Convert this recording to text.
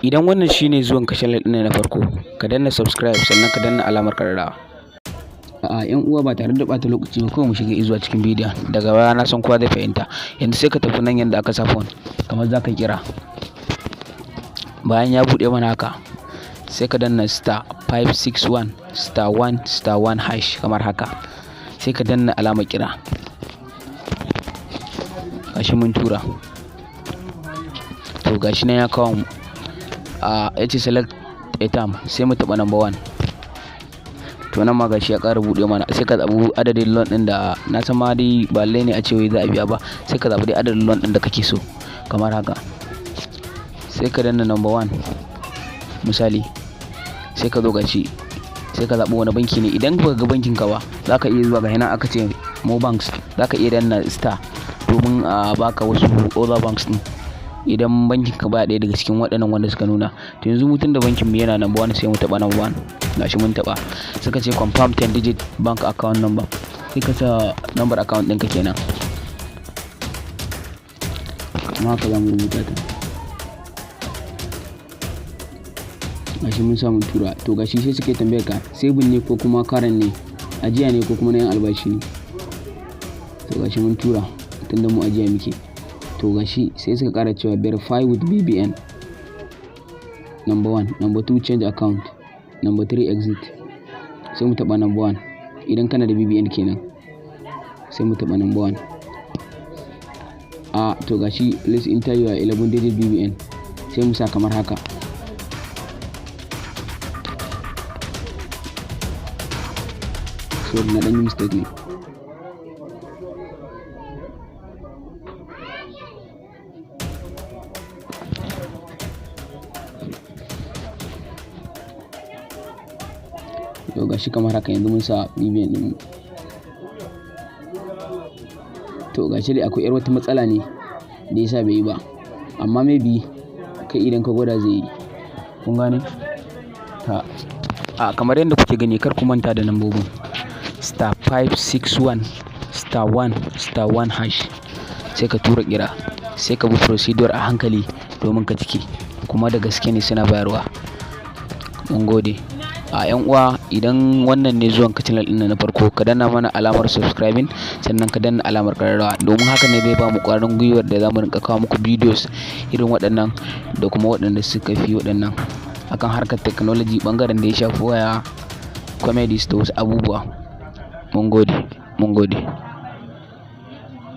Idan wannan shine zuwan ka channel ɗin na farko, ka danna subscribe, sannan ka danna alamar ƙararrawa. A'a, yan uwa, ba tare da ɓata lokaci ba, kawai mu shiga zuwa cikin bidiyon. Daga baya na san kowa zai fahimta. Yanzu sai ka tafi nan yanda aka sa phone, kamar za ka kira. Bayan ya buɗe mana haka, sai ka danna *561*1*1# kamar haka. Sai ka danna alamar kira. Gashi mun tura. To, gashi nan ya kawo mu. A yace "Select a term", sai mu taɓa number one. To, nan ma gashi ya ƙara buɗe mana. Sai ka zaɓi adadin loan ɗin da na san ma dai ba lallai ne a ce wai za a biya ba. Sai ka zaɓi dai adadin loan ɗin da kake so kamar haka. Sai ka danna number one misali. Sai ka zo, gashi, sai ka zaɓi wani banki ne. Idan baka ga bankin ka ba, za ka iya zuwa ga nan aka ce "More banks". Za ka iya danna star domin a baka wasu other banks ɗin, idan bankin ka baya ɗaya daga cikin waɗannan wanda suka nuna. To, yanzu mu tunda bankin mu yana number one, sai mu taɓa number one. Gashi mun taɓa. Suka ce "Confirm 10 digit bank account number". Sai ka sa number account ɗinka kenan. Kamar haka za mu rubuta ta. Gashi mun sa, mun tura. To, gashi sai suke tambayar ka, saving ne ko kuma current ne, ajiya ne ko kuma na yan albashi ne. To, gashi mun tura, tunda mu ajiya muke. To, gashi sai suka ƙara cewa "Verify with BVN". Number one, number two, change account, number three, exit. Sai mu taɓa number one idan kana da BVN kenan. Sai mu taɓa number one. A to, gashi "Please enter your 11 digit BVN". Sai mu sa kamar haka. Sorry, na ɗan yi mistake ne. To, gashi kamar haka, yanzu mun sa BVN ɗin mu. To, gashi dai akwai 'yar wata matsala ne da yasa bai yi ba. Amma maybe kai idan ka gwada zai yi. Kun gane? Ta. A kamar yadda kuke gani, kar ku manta da lambobin. *561*1*1#. Sai ka tura kira. Sai ka bi procedure a hankali domin ka cike. Kuma da gaske ne suna bayarwa. Mun gode. A 'yan uwa, idan wannan ne zuwan ka channel ɗin na farko, ka danna mana alamar subscribing, sannan ka danna alamar ƙararrawa, domin haka ne zai bamu ƙwarin gwiwar da zamu rinƙa kawo muku videos irin waɗannan da kuma waɗanda suka fi waɗannan akan harkar technology, ɓangaren da ya shafi waya, comedies da wasu abubuwa. Mun gode, mun gode.